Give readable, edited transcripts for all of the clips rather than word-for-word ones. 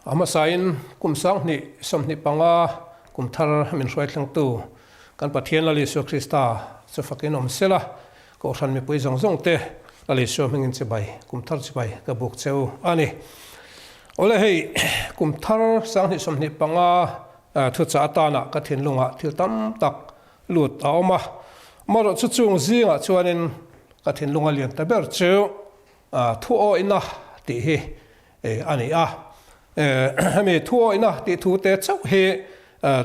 A hmasain kum 2025 kum thar min hruai thlengtu kan Pathian Lal Isua Krista chu fakin awm sela, Kohhran mipui zawng zawng te Lal Isua hmingin chibai, kum thar chibai ka buk cheu a ni. Awle hei kum thar 2025 thuchah atana ka thinlungah thil tam tak lut a awm a, amaherawh chu chung zingah chuanin ka thinlunga lian ta ber chu Thuawihna tih hi a ni a. Hemi thuawihna tih thu te chauh hi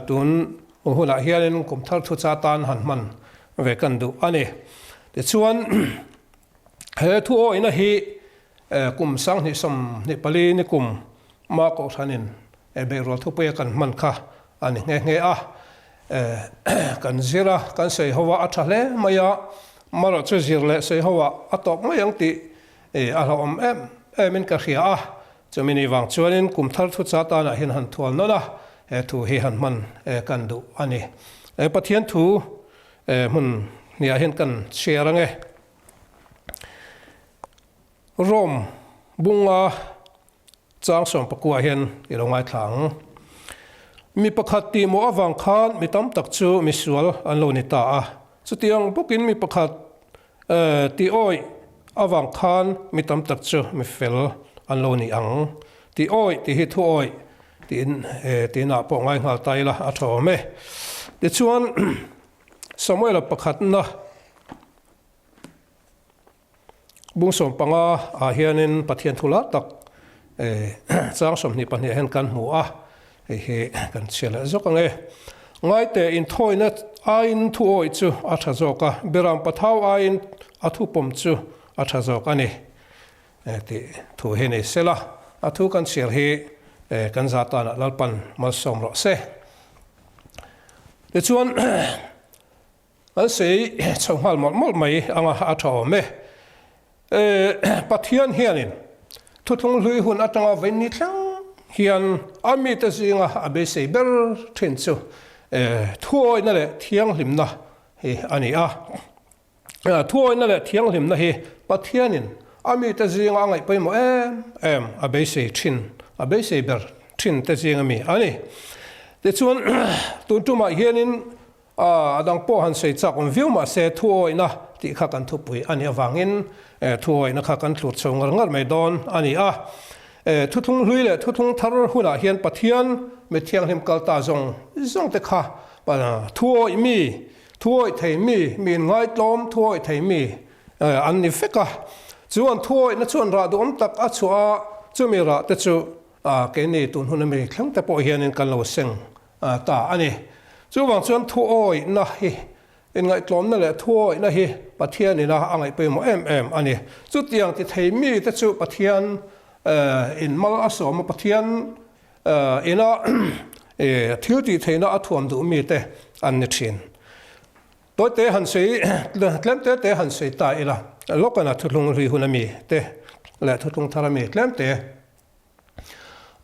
tun hunah hianin kum thar thu cha tan han hman ve kan duh a ni. Tichuan he thuawihna hi kum 2024 ni kum ma kohhranin beihrual thupuia kan hman kha a ni nghe nghe a. Kan zir a, kan sawi ho a, a tha hle mai a, marawh chu zir leh sawi ho ah a tawp mai ang tih a hlauhawm em em in ka hria a, chumi ni vang chuanin kum thar thu cha tanah hian han thual nawn a, he thu hi han hman kan duh a ni. Pathian thu hmun hniah hian kan chhiar ange. Rome bunga Chang 19 hian i lo ngaithla ang. Mi pakhat tihmawh avang khan mi tam tak chu misual an lo ni ta a. Chutiang bawkin mi pakhat tih awih avang khan mi tam tak chu mi fel an lo ni ang. Tih awih tih hi thu awih tiin tinah pawh ngai nghal ta ila a tha awm e. Tichuan Samuela pakhatna. Bung 15 ah hianin Pathian thu lar tak chang 22 hian kan hmu a, hei hi kan chhiar leh zawk ang e. Ngaite inthawina aiin thu awih chu a tha zawk a, Beram pathau aiin a thu pawm chu a tha zawk a ni tih thu hi ni sela, a thu kan chhiar hi kan za tanah Lalpan malsawm rawh se. Tichuan. An sei chho nghal mawlh mawlh mai anga a tha awm e. Pathian hianin thuthlung hlui hun atanga vaini thleng hian a mite zinga a beisei ber thin chu thuawihna leh thianghlimna hi a ni a. Thuawihna leh thianghlimna hi Pathianin a mite zinga a ngaih pawimawh em em a beisei thin, a beisei ber thin te zinga mi a ni. Tichuan tun tumah hianin A dang pawh han sawi chak awm viau mah se thuawihna tih kha kan thupui a nih avangin thuawihna kha kan thlur chho ngar ngar mai dawn a ni a. Thuthlung hlui leh thuthlung thar hunah hian Pathian mi thianghlim kal ta zawng zawng te kha thuawih mi, thuawih thei mi, mi inngaitlawm thuawih thei mi an ni vek a. Chu an thuawihna chuan rah duhawm tak a chhuah a, chumi rah te chu keini tun hun ami thleng te pawh hianin kan lo seng ta a ni. Chuvang chuan thuawihna hi, inngaihtlawmna leh thuawihna hi Pathian ina a ngaih pawimawh em em a ni. Chutiang ti thei mite chu Pathian in mal a sawm a, Pathian ina thil tih theihna a thuam duh mite an ni thin. Tawite han sawi, tlem te te han sawi ta ila, Lawkana thuthlung hlui hun ami te leh thuthlung thar ami tlem te.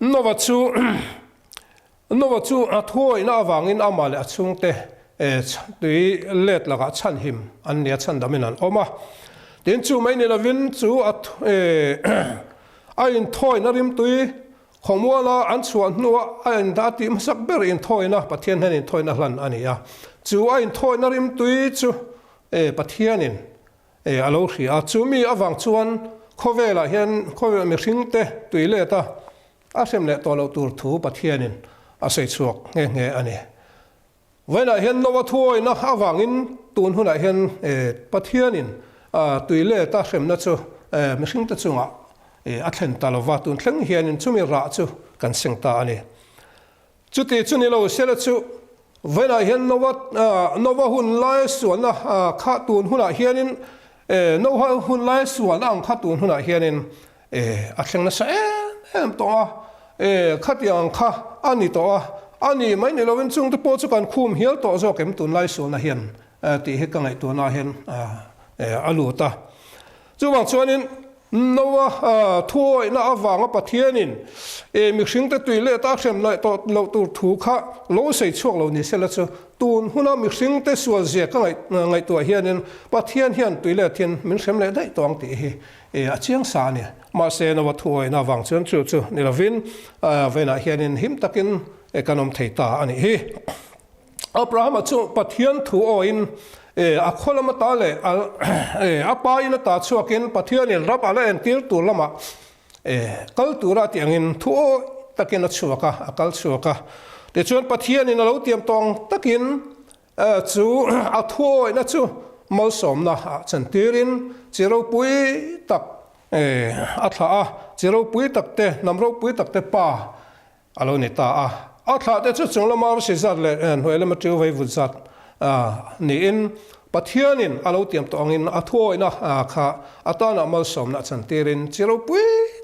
Nova chu Nova chu a thuawihna avangin amah leh a chhungte tui let lakah chhanhim an ni a, chhandamin an awm a. Tin, chu mai ni lovin chu a a inthawina rimtui khawmuala an chhuah hnuah a in a tih hmasak ber inthawina Pathian hian inthawina hlan a ni a. Chu a inthawina rimtui chu Pathianin E, a lo hria a, chu mi avang chuan khawvelah hian khawvel mihringte tui let a, a hrem leh tawh loh tur thu Pathianin a sawi chhuak nghe nghe a ni. Vawiinah hian Noa thuawihna avangin tun hunah hian Pathianin tui let a hremna chu mihringte chungah a thlen ta lova, tun thleng hianin chumi rah chu kan seng ta a ni. Chuti chu ni lo sela chu vawiinah hian Nova Nova hun lai sualna kha tun hunah hianin Noha hun lai sualna ang kha tun hunah hianin a thleng nasa em em tawh a, khatiang ang kha a ni tawh a, a ni mai ni lovin chungte pawh chu kan khum hial tawh zawk em tunlai sualna hian tih hi ka ngaihtuahnaah hian a lut a. Chuvang chuanin Noa thuawihna avanga Pathianin mihringte tui let a hrem leh tawh loh tur thu kha lo sawi chhuak lo ni sela chu tun huna mihringte sualzia ka ngaihtuah hianin Pathian hian tui let hian min hrem leh daih tawh ang tih hi a chiang sa a ni. Mahse Noa thuawihna avang chuan chu chu ni lovin vawiinah hianin him takin kan awm thei ta a nih hi. Abrahama chu Pathian thu awiin a khaw lam ata leh a pa in ata chhuakin Pathianin ram a la entir tur lamah kal tura tih angin thu awi takin a chhuak a, a kal chhuak a. Tichuan Pathianin a lo tiam tawng takin chu a thu awihna chu malsawmna ah chantirin chi ropui tak a thlah a, chi ropui tak te, hnam ropui tak te pa A lo ni ta a. A thlahte chu chung lama arsi zat leh hnuai lama tiu vaivut zat niin Pathianin a lo tiam tawh angin a thuawihna kha a tanah malsawmna a chantirin chi ropui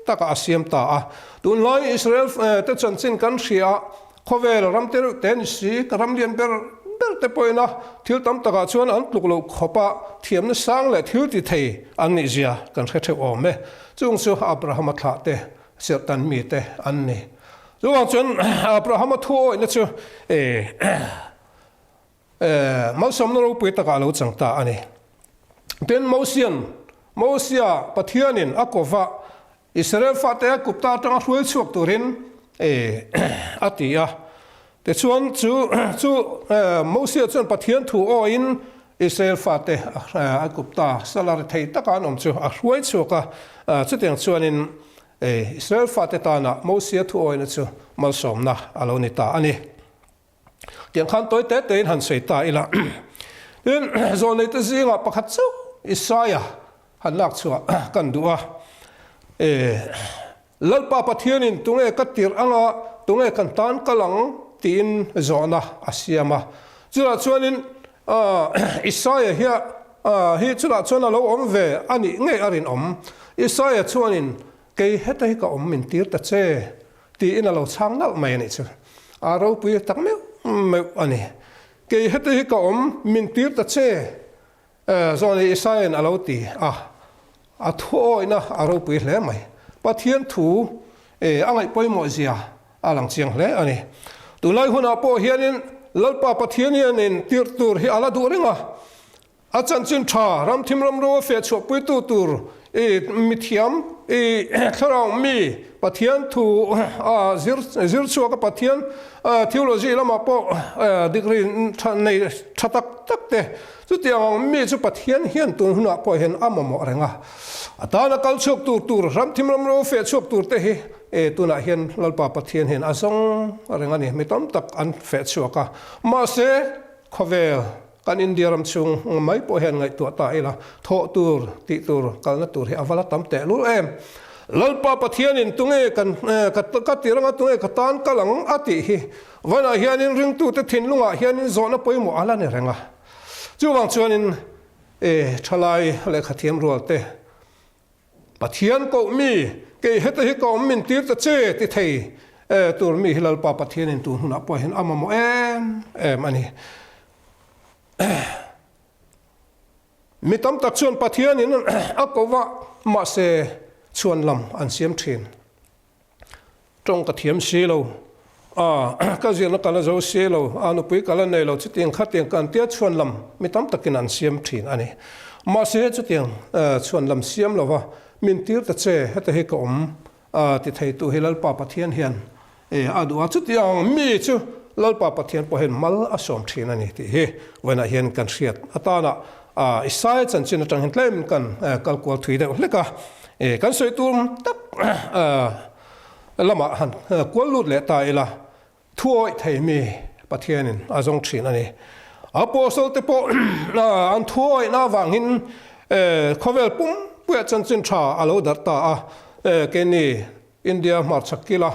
takah a siam ta a. Tunlai Israel te chanchin kan hria a, khawvel ram te reuh te ni si, ka ram lian ber ber te pawhin a thil tam takah chuan an tluk loh khawpa thiamna sang leh thil ti thei an nih zia kan hre theuh awm e. Chung chu Abrahama thlahte Serhtan mite an ni. Chuvang chuan Abrahama thu awihna chu malsawmna ropui takah a lo chang ta a ni. Tin, Mosian, Mosia Pathianin a kova Israel fate a kupta atanga hruai chhuak turin a ti a. Tichuan chu chu Mosia chuan Pathian thu awiin Israel fate a kupta salary thei taka an awm chu a hruai chhuak a, chutiang chuanin Israel fate tana Mosia thu awina chu malsawmna a lo ni ta a ni. Tiang khan tawi te tein han sawi ta ila. Tin, zawlneite zingah pakhat chauh Isaia han lak chhuah kan duh a. Lalpa Pathianin tunge ka tirh anga tunge kan tan kal ang tiin zawhna a siam a. Chutah chuanin Isaia hi hi chutah chuan a lo awm ve a nih ngei a rinawm. Isaia chuanin kei heta hi ka awm min tir ta che tiin a lo chhang nalh mai a nih chu. A ropui tak meuh meuh a ni. Kei heta hi ka awm min tir ta che Zawhni Isaia'n a lo ti a, a thuawihna a ropui hle mai. Pathian thu a ngaih pawimawh zia a lang chiang hle a ni. Tunlai hunah pawh hianin Lalpa Pathian hianin tirh tur hi a la duh reng a, a chanchin tha ramthim ramro a feh chhuahpuitu tur i mithiam i thlarau mi Pathian thu a zir zir chhuak a Pathian theology lamah pawh degree tha nei tha tak tak te Chutiang ang mi chu Pathian hian tun hunah pawh hian a mamawh reng a. A tana kal chhuak tur tur, ramthim ramro feh chhuak tur te hi e tunah hian Lalpa Pathian hian a zawng reng a ni. Mi tam tak an feh chhuak a. Mahse, khawvel kan India ram chhung mai pawh hian ngaihtuah ta ila, thawh tur, tih tur, kalna tur hi a va la tam tehlul em. Lalpa Pathianin tunge kan ka tir anga tunge ka tan kal ang a tih hi vanah hianin ringtute thinlungah hianin zawhna pawimawh a la ni reng a. Chuvang chuanin e thalai lehkha thiam rual te, Pathian koh mi, kei heta hi ka awm min tir ta che ti thei e tur mi hi Lalpa Pathianin tun hunah pawh hian a mamawh em em a ni. Mi tam tak chuan Pathianin a ko va, mahse chhuan lam an siam thin. Tawng ka thiam si lo, a ka zirna ka la zo si lo, a nupui ka la nei lo, chutiang khatiang ka an tia chhuan lam mi tam takin an siam thin a ni. Mahse chutiang chhuan lam siam lova min tir ta che, heta hi ka awm ti theitu hi Lalpa Pathian hian a duh a, chutiang mi chu Lalpa Pathian pawh hian mal a sawm thin a ni tih hi vawiinah hian kan hriat atana Isaia chanchin atang hian tlem kan kal kual thui deuh hlek a. Kan sawi tur tak lamah han kual lut leh ta ila, thuawih thei mi Pathianin a zawng thin a ni. Apostle te pawh an thuawihna avangin khawvel pumpuiah chanchin tha a lo darh ta a, keini India hmarchhak kila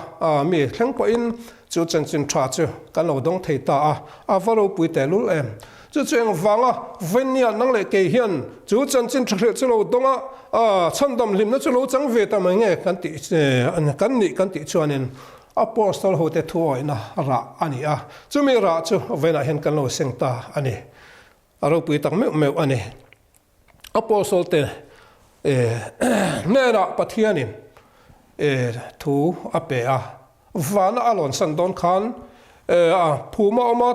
mi thleng pawhin chu chanchin tha chu kan lo dawng thei ta a, a va ropui tehlul em. Chu chu engvanga Venia nang leh kei hian chu chanchin tha hrilh chu lo dawng a, chhandam hlimna chu lo chang ve ta mai nge kan tih kan nih kan tih chuanin Apostle hote thuawihna rah a ni a, chumi rah chu Venah hian kan lo seng ta a ni. A ropui tak meuh meuh a ni. Apostle te hnenah Pathianin thu a pe a, vana a lawnsan dawn khan a phuma awm a,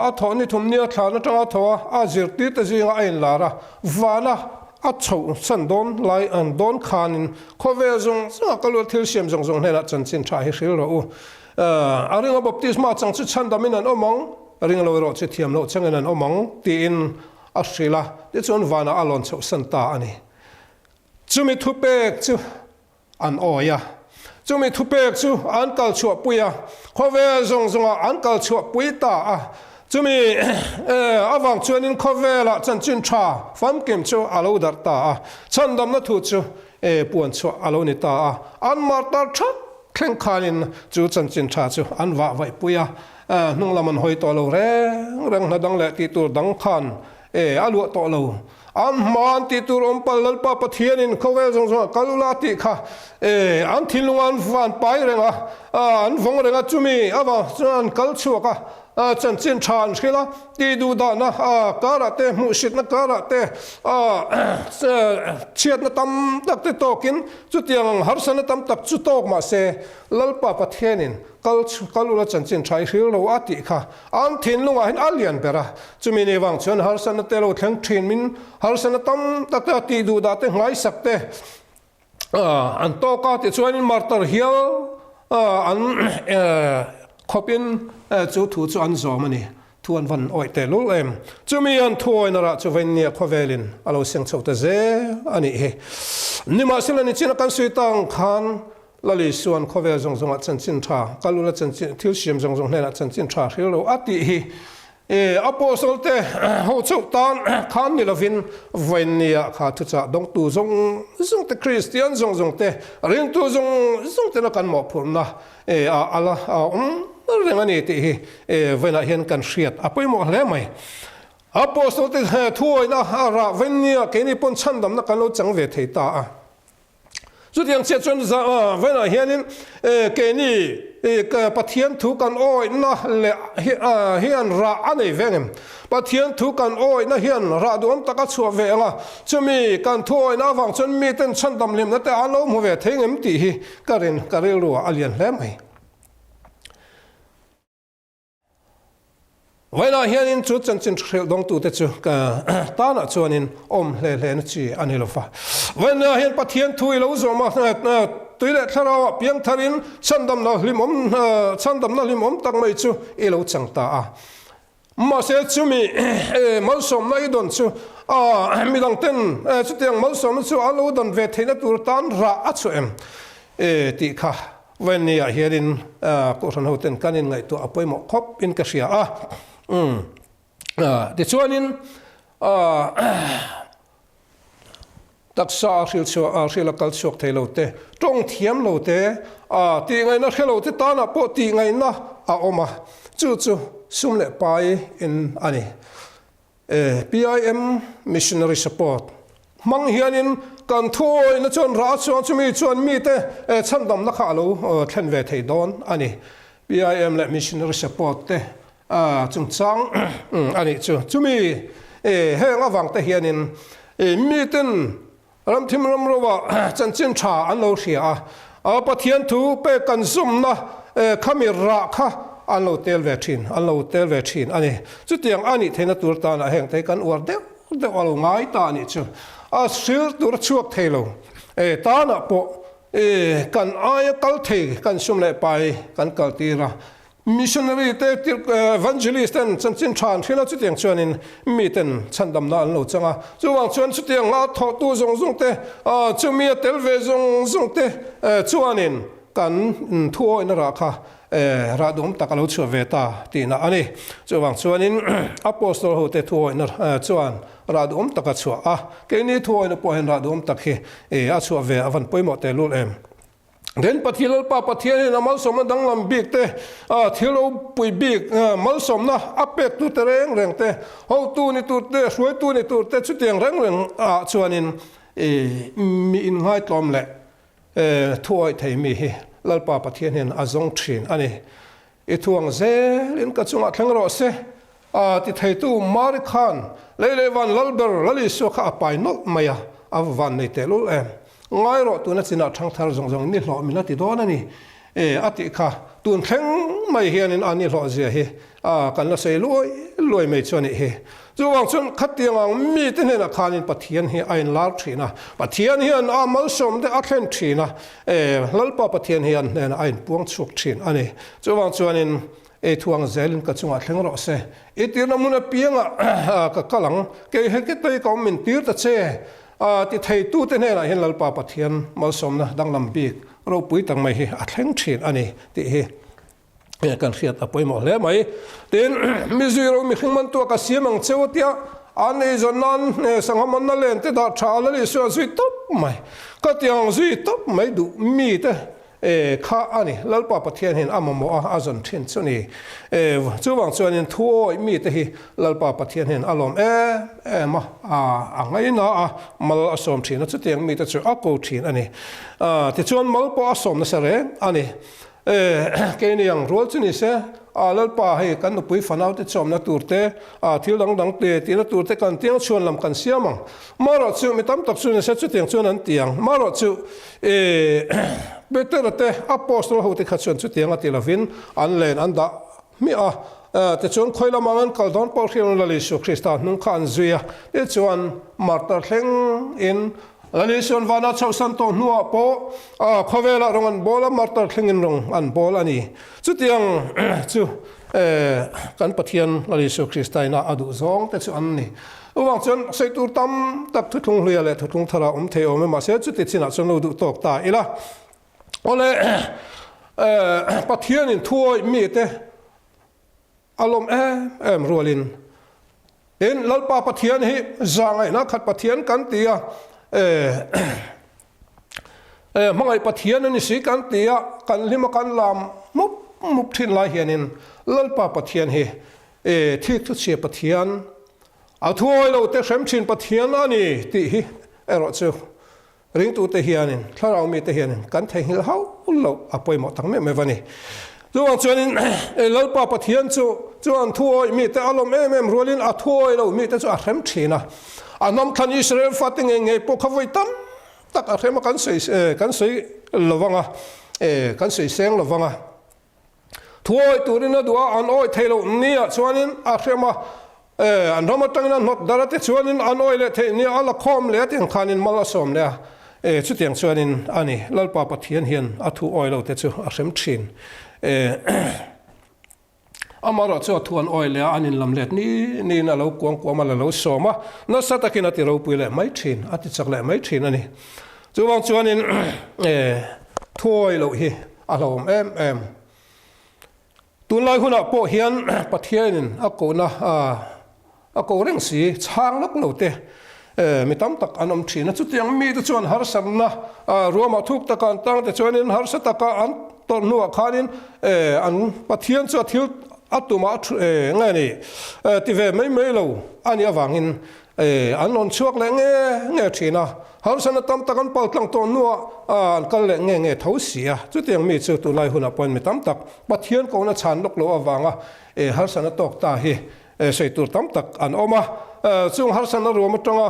a thawh ni thum nia thlan atanga tho a, a zirtirte zinga a inlar a, vana A chhoh san dawn lai an dawn khanin khawvel zawng zawngah ka luat thil siam zawng zawng hnenah chanchin tha hi hril rawh u. A ringa baptisma chang chu chhandamin an awm ang, ring lo erawh chu thiam loh changin an awm ang tiin a hrilh a, tichuan vanah a lawn chhoh san ta a ni. Chumi thupek chu an awi a. Chumi thupek chu an kal chhuahpui a, khawvel zawng zawngah an kal chhuahpui ta a. Chumi avang chuanin khawvelah chanchin tha famkim chu a lo darh ta a, chhandamna thu chu puan chhuah a lo ni ta a. An martar thak thleng khanin chu chanchin tha chu an vah vaihpui a, hnung lam an hawi tawh lo reng reng, hna dang leh tih tur dang khan a luah tawh lo. An hma an tih tur awm pal Lalpa Pathianin khawvel zawng zawngah kal ula tih kha e an thinlung an van pai reng a, an vawng reng a, chumi avang chuan an kal chhuak a, chanchin tha an hrilh a, tih duh dahna karah te, hmuhsitna karah te, chhiatna tam tak te tawkin chutiang ang harsatna tam tak chu tawk mahse Lalpa Pathianin kal kal ula chanchin tha i hril lo a tih kha An thinlungah hian a lian ber a, chumi ni vang chuan harsatna te lo thleng thin min harsatna tam tak te a tih duh dah te nghaisak te an tawk a tichuanin martar hial an khawpin chu thu chu an zawm a ni. Thu an van awih teh lul em. Chumi an thuawina rah chu vawinia khawvelin a lo seng chho ta zel a nih hi. Nimahsela nichina kan sawi ta ang khan Lal Isuan khawvel zawng zawngah chanchin tha, kal ula chanchin, thil siam zawng zawng hnenah chanchin tha hril lo a tih hi e Apostle te ho chauh tan khan ni lovin vawinia kha thuchah dawngtu zawng zawng te, Kristian zawng zawng te, ringtu zawng zawng tena kan mawhphurhna e a ala a awm reng a ni tih hi e vawiinah hian kan hriat a pawimawh hle mai. Apostle te thuawihna a rah vawinia keini pawn chhandamna kan lo chang ve thei ta a. Chutiang chiah chuan vawiinah hianin keini Pathian thu kan awihna leh hian rah a nei ve ngem? Pathian thu kan awihna hian rah duhawm tak a chhuah ve ang a, chumi kan thu awihna avang chuan miten chhandam hlimna te an lo hmu ve thei ngem tih hi ka rin ka rilruah a lian hle mai. Vawiinah hianin chu chanchin hrilh dawngtute chu ka tanah chuanin awm hle hlena chi a ni lo va. Vawiinah hian Pathian thu i lo zawm a, tui leh thlarauah piang tharin chhandamna hlimawm chhandamna hlimawm tak mai chu i lo chang ta a. Mahse chumi malsawmna i dawn chu midangten chutiang malsawmna chu an lo dawn ve theihna tur tan rah a chhuah em tih kha Vawiinni ah hianin Kohhran hoten kan inngaihtuah a pawimawh khawp in ka hria a. Tichuanin taksa a hril chhuah a hril a kal chhuak thei lo te, tawng thiam lo te, tihngaihna hre lo te tanah pawh tihngaihna a awm a, chu chu sum leh pai in a ni. PIM Missionary Support hmang hianin kan thuawihna chuan rah a chuang chumi chuan mite chhandamna kha a lo thlen ve thei dawn a ni. PIM leh Missionary Support te chungchang a nih chu. Chumi heng avang te hianin miten Ramthim ramro-ah chanchin tha an lo hria a, a Pathian thu pek kan zumna khami rah kha an lo tel ve thin, an lo tel ve thin a ni. Chutiang a nih theihna tur tanah heng te kan uar deuh deuh a lo ngai ta a nih chu. A hril tur a chhuak thei lo. E tanah pawh e kan aia kal thei kan sum leh pai kan kal tir a, Missionary te evangelist ten chanchin tha an hrilh a, chutiang chuanin mi ten chhandamna an lo chang a. Chuvang chuan chutiang a thawhtu zawng zawng te, chumi a tel ve zawng zawng te chuanin kan thuawihna rah kha rah duhawm tak a lo chhuah ve ta tihna a ni. Chuvang chuanin Apostol ho te thuawihna chuan rah duhawm tak a chhuah a, keini thuawihna pawh hian rah duhawm tak hi a chhuah ve a van pawimawh tehlul em. Then Pathian Lalpa Pathianin a malsawmna danglam bik te, thil ropui bik malsawmna a pek tu te reng reng te, hotu ni tur te, hruaitu ni tur te chutiang reng reng ah chuanin mi inngaitlawm leh thuawih thei mi hi Lalpa Pathian hian a zawng thin a ni. I thuang zelin ka chungah thleng rawh se, a ti theitu Mari khan lei leh van Lalber Lal Isua kha a pai nawlh mai a, a va van nei tehlul em. Ngai rawh tuna chinah ṭhangthar zawng zawng ni hlawh min la ti dawn a ni. E, a tih kha. Tun thleng mai hianin a nihlawh zia hi a kan la sawi luai luai mai chu a nih hi. Chuvang chuan khatiang ang mite hnenah khanin Pathian hi a inlar thin a, Pathian hian a malsawm te a thlen thin a, e, Lalpa Pathian hian hnenah a inpuang chhuak thin a ni. Chuvang chuanin ei thuang zelin ka chungah thleng rawh se. I tirna hmun apiangah ka kal ang, kei heketei ka awm min tir ta che. A ti theitute hnenah hian Lalpa Pathian malsawmna danglam bik ropui tak mai hi a thleng thin a ni tih hi kan hriat a pawimawh hle mai. Tin, mi zui ro mihring man tuak a siam ang cheu tia an eizawn nan sangha manna len te dah tha a la Isua zui tawp mai. Ka tiang zui tawp mai duh mite E, kha a ni, Lalpa Pathian hian a mamawh a, a zawn thin chu ni. E, chuvang chuanin thuawi mite hi Lalpa Pathian hian a lawm em em a, a, a ngaina a, mal a sawm thin a, chutiang mite chu a ko thin a ni. A, tichuan mal pawh a sawm nasa reng a ni. E, keini ang rual chu ni se, a, Lalpa hei kan nupui fanaute chawmna tur te, a, thil dang dang te tihna tur te kan tiang chhuan lam kan siam ang. Marawh chu mi tam tak chu ni se, chutiang chuan an ti ang. Marawh chu E, Petera te, Apostol ho te kha chuan chutiang a ti lovin an len an dah hmiah a. E, tichuan khawi lamah an kal dawn pawh hriat Lal Isua Krista hnung kha an zui a. Tichuan martar thleng in Lal Isua'n vana chhohsan tawh hnuah pawh a khawvelah rawng an bawl a, martar thlengin rawng an bawl a ni. Chutiang chu e, kan Pathian Lal Isua Krista ina a duh zawng te chu an ni. Chuvang chuan sawi tur tam tak thuthlung hluia leh thuthlung thara awm thei awm e, mahse chuti chinah chuan lo duh tawk ta ila. Awle, Pathianin thuawih mite a lawm em em rualin, tin Lalpa Pathian hi zahngaihna khat Pathian kan ti a, hmangaih Pathian a ni si kan ti a, kan hlim a kan lam mup mup thin lai hianin Lalpa Pathian hi thik thuchhia Pathian, a thuawi lo te hrem thin Pathian a ni tih hi erawh chu ringtute hianin, thlarau mite hianin kan theihnghilh hauh loh a pawimawh tak meuh meuh a ni. Chuvang chuanin Lalpa Pathian chu chuan thuawi mite a lawm em em rualin a thuawi lo mite chu a hrem thin a. A hnam thlan Israel fate ngei ngei pawh kha vawi tam tak a hrem a, kan sawi kan sawi lovang a, kan sawi seng lovang a. Thuawi turin a duh a, an awih thei loh nia chuanin a hrem a, an ram atangin a hnawt dar a ti chuanin an awih leh theih nia a la khawm leh a ti ang khanin mal a sawm leh a, e chutiang chuanin a ni Lalpa Pathian hian a thu awih lo te chu a hrem thin. E Amaherawh chu a thu an awih leh a, an inlam let ni niin a lo kuang kuam a, la lo sawm a, nasa takin a ti ropui leh mai thin, a ti chak leh mai thin a ni. Chuvang chuanin e thuawi loh hi a hlauhawm em em. Tunlai hunah pawh hian Pathianin a kohna a ko reng si, chhang lawk lo te mi tam tak an awm thin a. Chutiang mite chuan harsatna ruamah thuk taka an tang te chuanin harsa taka an tawrh hnuah khanin an Pathian chu a thil a tumah nge ni ti ve mai mai lo a nih avangin An rawn chhuak leh nge nge thin a, harsatna tam tak an pal tlang tawh hnuah an kal leh nge nge tho si a. Chutiang mi chu tunlai hunah pawhin mi tam tak Pathian kohna chhan lawk loh avanga harsatna tawk ta hi sawi tur tam tak an awm a. Chung harsatna ruam atanga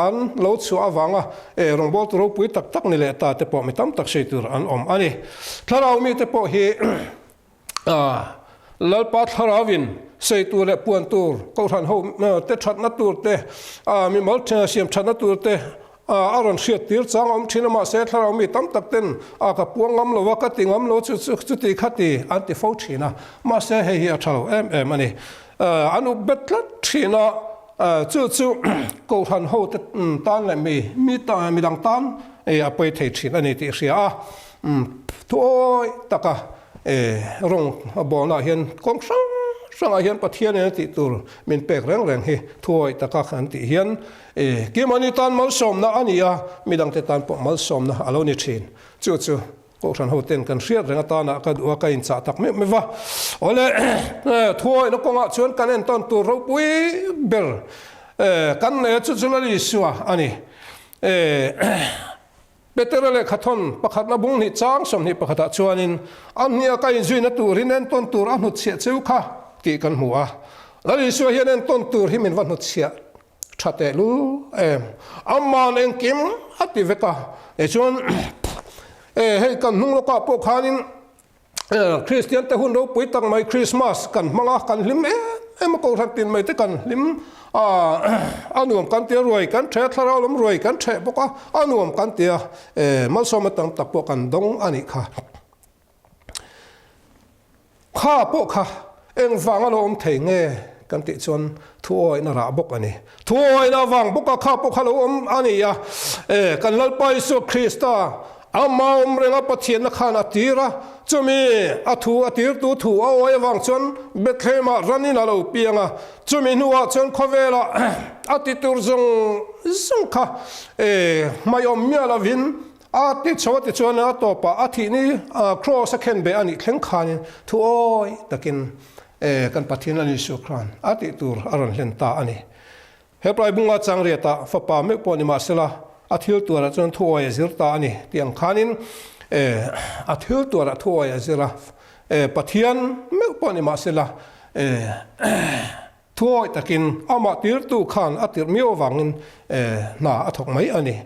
an lo chhuah avanga rawngbawltu ropui tak tak ni leh ta te pawh mi tam tak sawi tur an awm a ni. Thlarau mite pawh hi Lalpa Thlarauin sei tur leh puan tur, Kohhran ho te thatna tur te, mimal siam thatna tur te a rawn hriat tir chang a awm thin a, mahse Thlarau mi tam tak ten ka puang ngam lo a, ka ti ngam lo chu chuti kha ti an ti fo thin a, mahse hei hi a tha lo em em a ni. An up bet tlat thin a, chu chu Kohhran ho te tan leh mi mi midang tan a pawi thei thin a ni tih hria a, thuawi taka Rawng a bawlnaah hian kawng hrang hrangah hian Pathianin a tih tur min pek reng reng hi thuawih taka kan tih hian keimahni tan malsawmna a ni a, midangte tan pawh malsawmna a lo ni thin. Chu chu Kohhran hoten kan hriat reng atana ka duh a, ka inchah tak meuh meuh va. Awle, thuawihna kawngah chuan kan entawn tur ropui ber kan nei a, chu chu Lal Isua a ni. Petera lehkhathawn pakhatna bung hnih chang 21 ah chuanin a hnia ka inzuina turin entawn tur a hnutchhiah cheu kha tih kan hmu a. Lal Isua hian entawn tur hi min va hnutchhiah tha tehlul em. Aman engkim a ti vek a. Tichuan, hei kan hnung lawkah pawh khanin. Kristian te hun ropui tak mai Krismas kan hmang a, kan hlim em em a, Kohhran tin mai te kan hlim a, a nuam kan tia ruai kan ṭhe a, thlarau lam ruai kan ṭheh bawk a, a nuam kan tia malsawmna tam tak pawh kan dawng a nih kha. Kha pawh kha engvang a lo awm thei nge kan tih chuan thuawihna rah bawk a ni. Thuawihna avang bawka kha pawh kha lo awm a ni a. E, kan Lalpa Isua Krista ama awm renga Pathianna khan a tir a, chumi a thu a tirtu thu a awi avang chuan Bethlehem-ah ranin a lo piang a, chumi hnuah chuan khawvelah a ti tur zawng zawng kha e, hmaiawm miah lovin A ti chho a ti chuan a tawpah a thih ni Kraws a khen beh a nih thleng khanin thu awi takin kan Pathian Lal Isua khan a tih tur a rawn hlen ta a ni. He plai bunga changriatah fapa meuh pawh ni mahsela a thil tuarah chuan thu awi a zir ta a ni tih ang khanin a thil tuarah thu awi a zir a, Pathian meuh pawh ni mahsela Thuawi takin amah tirtu khan a tirh miau avangin hna a thawk mai a ni.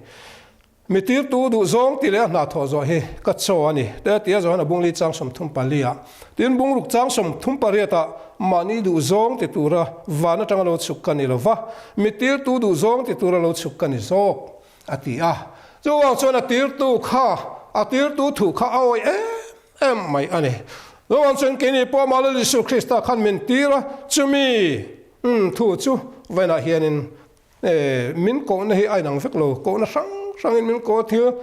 Mi tirtu duh zawng ti leh a hna thawh zawh hi ka chaw a ni. Te tia zawh hian a bungli chang 34 ah, tin bungruk chang 38 ah mahni duh zawng ti tura van atanga lo chhuk ka ni lo va, mi tirtu duh zawng ti tura lo chhuk ka ni zawk, a ti a. Chuvang chuan a tirtu kha, a tirtu thu kha a awih em em mai a ni. Chuvang chuan keini pawh amah Lal Isua Krista khan min tir a, chumi thu chu vawiinah hianin Min kohna hi a inang vek lo, kohna hrang hrangin min ko a, thil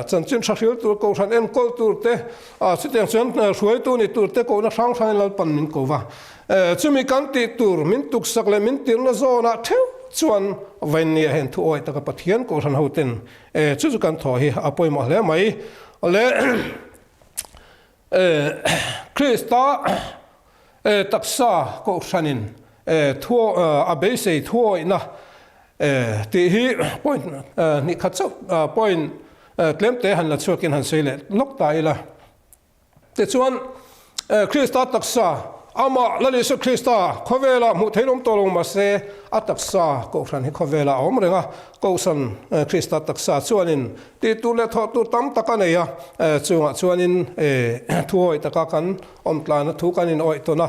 chanchin tha hril tur, kohhran enkawl tur te, chutiang chuan hruaitu ni tur te kohna hrang hrangin Lalpan min ko va. Chumi kan tih tur, min tuksak leh min tirna zawnah theuh chuan Vainnia hian thu awih taka Pathian kohhran hoten chu chu kan thawh hi a pawimawh hle mai. Le Krista Taksa kohhranin a beisei thuawihna tih hi point hnih khat chauh point tlemte han la chhuakin han sawi leh lawk ta ila. Tichuan, Krista taksa, amah Lal Isua Krista khawvelah hmuh theih awm tawh lo mahse a taksa kohhran hi khawvelah a awm reng a, Kohhran Krista taksa chuanin tih tur leh thawh tur tam tak a nei a, chungah chuanin thuawih taka kan awm tlana thu kan inawih tawn a,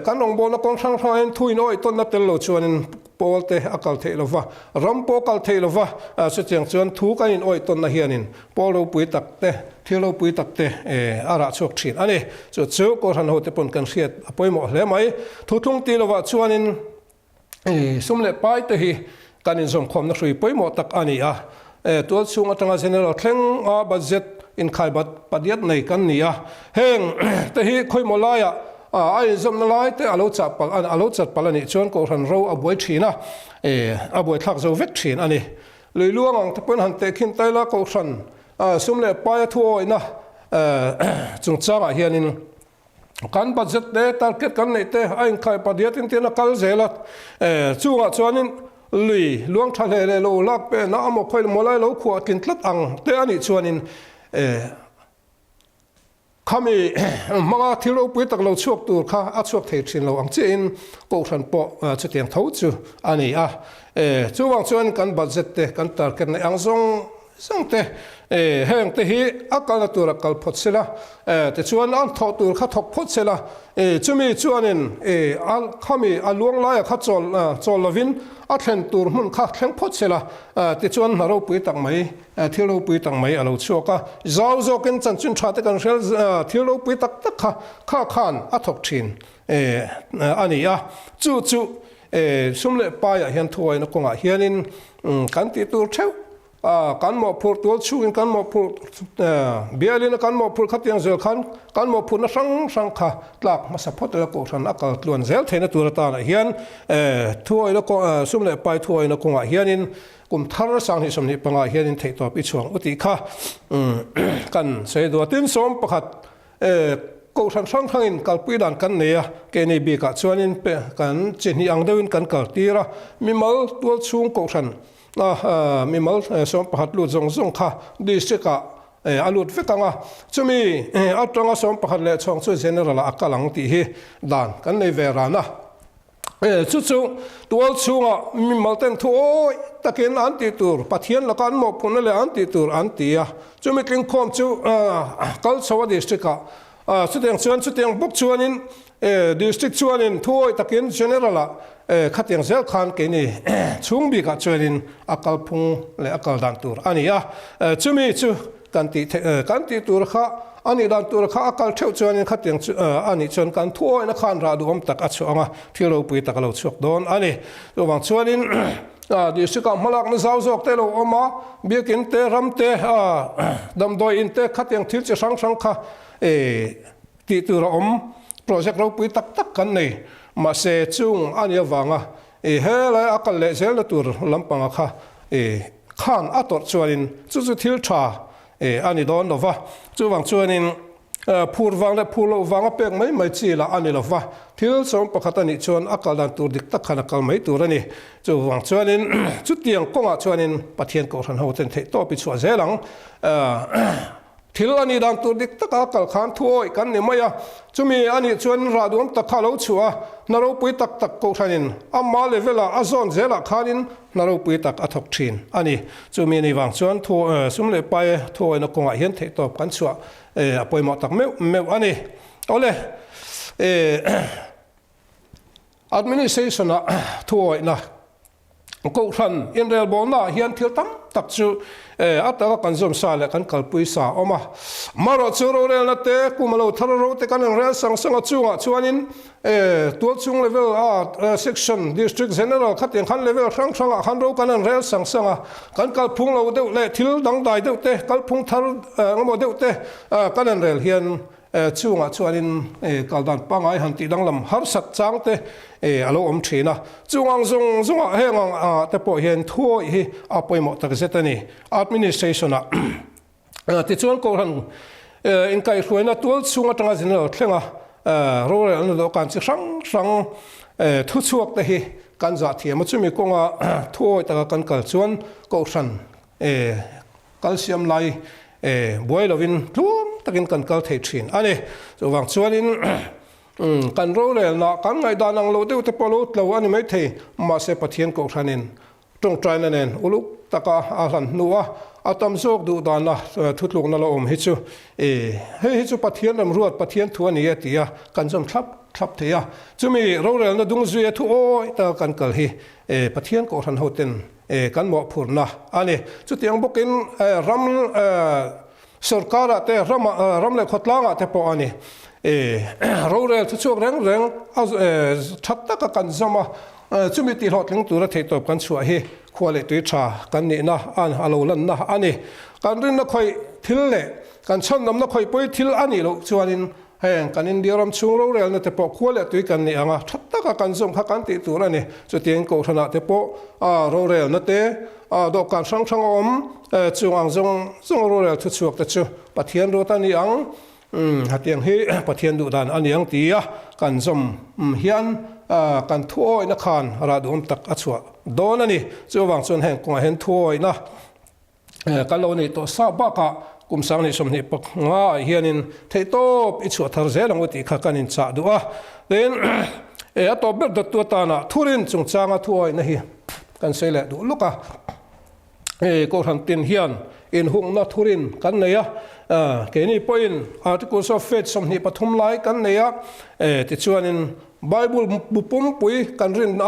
kan rawngbawlna kawng hrang hrangah hian thu inawih tawnna tel lo chuanin pawl te a kal theih lova, ram pawh a kal theih lova, chutiang chuan thu kan inawih tawnna hianin pawl ropui tak te, thil ropui tak te a rah chhuak thin a ni. Chu chu Kohhran hote pawn kan hriat a pawimawh hle mai. Thuthlung ti lovah chuanin Sum leh pai te hi kan inzawmkhawmna hrui pawimawh tak a ni a. Tual chhung atanga General thleng a budget inkhai bat padiat nei kan ni a. Heng te hi khawimaw laiah a inzawmna lai te a lo chah palh a lo chat palh a nih chuan Kohhran ro a buai thin a, a buaithlak zo vek thin a ni. Lui luang ang te pawhin han tehkhin ta ila Kohhran sum leh paia thuawihna chungchangah hianin Kan budget te, target kan neih te a inkhai padiat in tiin a kal zel a, chungah chuanin lui luang tha hle leh lo lak pehna a maw khawi maw lai lo khuah tlin tlat ang te a nih chuanin khami hmanga thil ropui tak lo chhuak tur kha a chhuak thei thin lo ang chiahin Kohhran pawh chutiang tho chu a ni a. Chuvang chuan kan budget te, kan target neih ang zawng Zawng te, heng te hi a kalna tura kal phawt sela, tichuan a thawh tur kha thawk phawt sela, chumi chuanin a khami a luang laia kha chawl chawl lovin a thlen tur hmun kha thleng phawt sela, tichuan hna ropui tak mai, thil ropui tak mai a lo chhuak a, zau zawkin chanchin tha te kan hrial thil ropui tak tak kha kha khan a thawk thin a ni a, chu chu sum leh paiah hian thuawina kawngah hianin kan tih tur theuh Kan mawhphurh tual chhungin kan mawhphurh bialin a kan mawhphurh khatiang zel khan kan mawhphurhna hrang hrang kha tlak hmasa phawt ila Kohhran a kal tluan zel theihna tur atanah hian thuawina kawng sum leh pai thuawina kawngah hianin kum thar 2025 ah hianin theihtawp i chhuang u tih kha kan sawi duh a. Tin, 11 Kohhran hrang hrangin kalpui dan kan nei a, keini bikah chuanin kan chi hnih ang deuhin kan kaltir a, mimal tual chhung Kohhran A mimal 11 lut zawng zawng kha district ah a lut vek ang a, chumi atanga 11 leh chhawng chu general ah a kal ang tih hi dan kan nei ve ran a. Chu chu tual chhunga mimal ten thu awih takin an tih tur, Pathian laka an mawhphurhna leh an tih tur an ti a, chumi tlingkhawm chu kal chho a district ah. Chutiang chuan chutiang bawk chuanin District chuanin thuawih takin General-ah khatiang zel khan keini chhung bikah chuanin a kalphung leh a kal dan tur a ni a. Chumi chu kan tih theih kan tih tur kha a nih dan tur kha a kal theuh chuanin khatiang chu a nih chuan kan thuawihna khan rah duhawm tak a chhuah ang a, thil ropui tak a lo chhuak dawn a ni. Chuvang chuanin District-ah hmalakna zau zawk te a lo awm a, biakin te, ram te, damdawi in te khatiang thil chi hrang hrang kha Tih tur a awm, project ropui tak tak kan nei. Mahse, chung a nih avanga i helai a kal leh zelna tur lampanga kha i khan a tawrh chuanin chu chu thil tha i a ni dawn lo va. Chuvang chuanin phur vang leh phur loh vanga pek mai mai chi lah a ni lo va. Thil sawm pakhat a nih chuan a kal dan tur dik tak khan a kal mai tur a ni. Chuvang chuanin chutiang kawngah chuanin Pathian Kohhran hoten theihtawp i chhuah zel ang. Thil a nih dan tur dik taka kal khan thuawih kan ni mai a, chumi a nih chuan rah duam tak kha a lo chhuah a, hna ropui tak tak kohhranin ama level-ah a zawn zelah khanin hna ropui tak a thawk thin a ni. Chumi a nih vang chuan thu sum leh pai thuawihna kawngah hian theihtawp kan chhuah a pawimawh tak meuh meuh a ni. Awle, administration-ah thuawihna Kohhran inrelbawlnaah hian thil tam tak chu a taka kan zawm sa leh kan kalpui sa a awm a. Amaherawhchu rorelna te, kum a lo thar ro te kan inrel sang sang a chungah chuanin tualchhung level a section, district, general khatiang khan level hrang hrangah khan ro kan inrel sang sang a. Kan kalphung lo deuh leh thil dangdai deuh te, kalphung thar engemaw deuh te kan inrel hian Chungah chuanin kal dan pangngai han tih danglam harsat chang te a lo awm thin a. Chung ang zawng zawngah heng ang angah te pawh hian thuawih hi a pawimawh tak zet a ni. Administration-ah tichuan Kohhran inkaihhruaina tual chhung atanga General thlenga rorelna dawhkan chi hrang hrang thuchhuak te hi kan zah thiam a. Chumi kawnga thuawih taka kan kal chuan Kohhran Kal siam lai buai lovin tluang takin kan kal thei thin a ni. Chuvang chuanin kan rorelna kan ngaihdan ang lo deuh te pawh lo tlo a ni mai thei. Mahse Pathian Kohhranin tawngtaina nen uluk taka a hlan hnu a, a tam zawk duh dana thutlukna la awm hi chu hei hi chu Pathian remruat Pathian thu a ni e tia kan zawm thlap thlap thei a. Chumi rorelna dung zuia thu awi taka kan kal hi Pathian Kohhran hoten Kan mawhphurhna a ni. Chutiang bawkin ram sorkarah te, ram leh khawtlangah te pawh a ni. Rorel thuchhuak reng reng a tha taka kan zawm a, chumi tihhlawhtling tura theihtawp kan chhuah hi khua leh tui tha kan nihna a lo lanna a ni. Kan rinna khawih thil leh kan chhandamna khawih pawi thil a nih loh chuanin Heng kan India ram chhung rorelna te pawh khua leh tui kan nih ang a, tha taka kan zawm kha kan tih tur a ni. Chutiang Kohhranah te pawh rorelna te, dawhkan hrang hrang a awm, chung ang zawng zawng rorel thuchhuak te chu Pathian ruat a ni ang, hetiang hi Pathian duh dan a ni ang tia kan zawm hian kan thuawihna khan rah duhawm tak a chhuah dawn a ni. Chuvang chuan heng kawngah hian thuawihna Kan lo neih tawh sa bakah kum 20 25 ah hianin theihtawp i chhuah thar zel ang u tih kha kan inchah duh a. Tin, a tawp ber dawttu atana thurin chungchanga thuawihna hi kan sawi leh duh lawk a. Kohhran tin hian inhungna thurin kan nei a, keini pawhin Articles of Faith 23 lai kan nei a, tichuanin Bible bu pumpui kan rin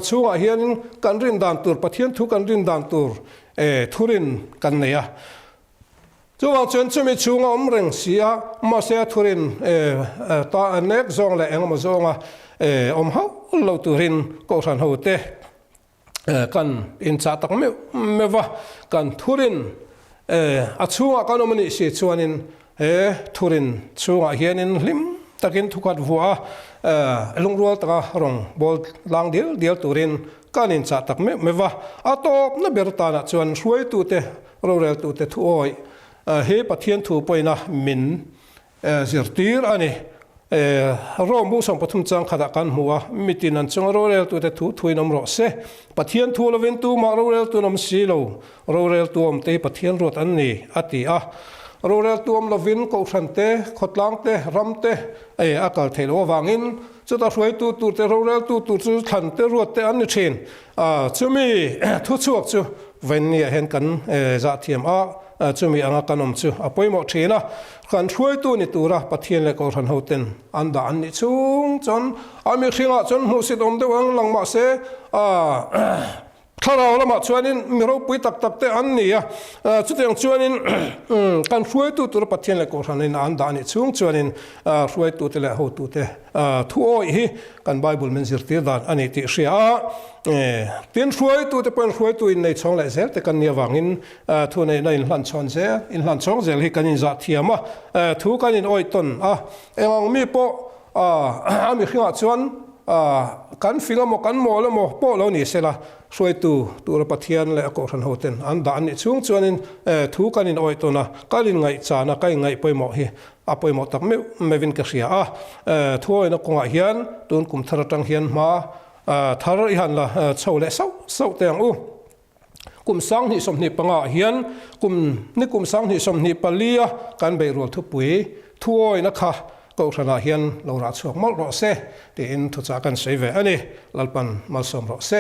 chhungah hianin kan rin dan tur, Pathian thu kan rin dan tur E, thurin kan nei a. Chuvang chuan chumi chhung a awm reng si a, mahse a thurin e, ta nek zawng leh engemaw zawnga e, awm hauh lo turin Kohhran hote e, kan inchah tak meuh meuh va. Kan thurin e, a chhungah kan awm a nih si chuanin He thurin chhungah hianin hlim takin thukhat vuah a, lungrual taka rawn bawl tlang dial dial turin kan inchah tak meuh meuh va. A tawpna ber tanah chuan hruaitute, roreltute thuawih hi Pathian thu pawina min zirtir a ni. Rome bu 13 chang khatah kan hmu a, mitin an chunga roreltute thu thuin awm rawh se. Pathian thu lovin tumah roreltu an awm si lo. Roreltu awmte hi Pathian ruat an ni, a ti a. Roreltu awm lovin Kohhran te, khawtlang te, ram te a kal theih loh avangin chuta hruaitu tur te, roreltu tur chu thlan te, ruat te an ni thin. Chumi thuchhuak chu Venni-ah hian kan zah thiam a. Chumi anga kan awm chu a pawimawh thin a. Kan hruaitu ni tura Pathian leh Kohhran hoten an dah an nih chhung chuan a mihringah chuan hmuhsit awm deuh ang lang mahse Thlarau lamah chuanin mi ropui tak tak te an ni a, chutiang chuanin kan hruaitu tura Pathian leh Kohhranin an dah a nih chhung chuanin hruaitute leh hotute thu awih hi kan Bible min zirtir dan a ni tih hria a. Tin, hruaitute pawhin hruaitu innei chhawng leh zel te kan nih avangin thu neihna inhlanchhawn zel, inhlanchhawng zel hi kan inzah thiam a, thu kan inawih tawn a. Eng ang mi pawh a mihringah chuan Kan fing emaw kan mawl emaw pawh lo ni sela, hruaitu tura Pathian leh a Kohhran hoten an dah an nih chhung chuanin thu kan inawih tawn a, kan inngaihchan a, ka inngaih pawimawh hi a pawimawh tak meuh meuhin ka hria a. Thuawihna kawngah hian tun kum thar atang hian hma thar i han la chho leh sauh sauh teh ang u. Kum 2025 ah hian kum ni kum 2024 a kan beihrual thupui thuawina kha Kohhranah hian lo rah chhuak mawlh rawh se tiin thuchah kan sawi ve a ni. Lalpan malsawm rawh se.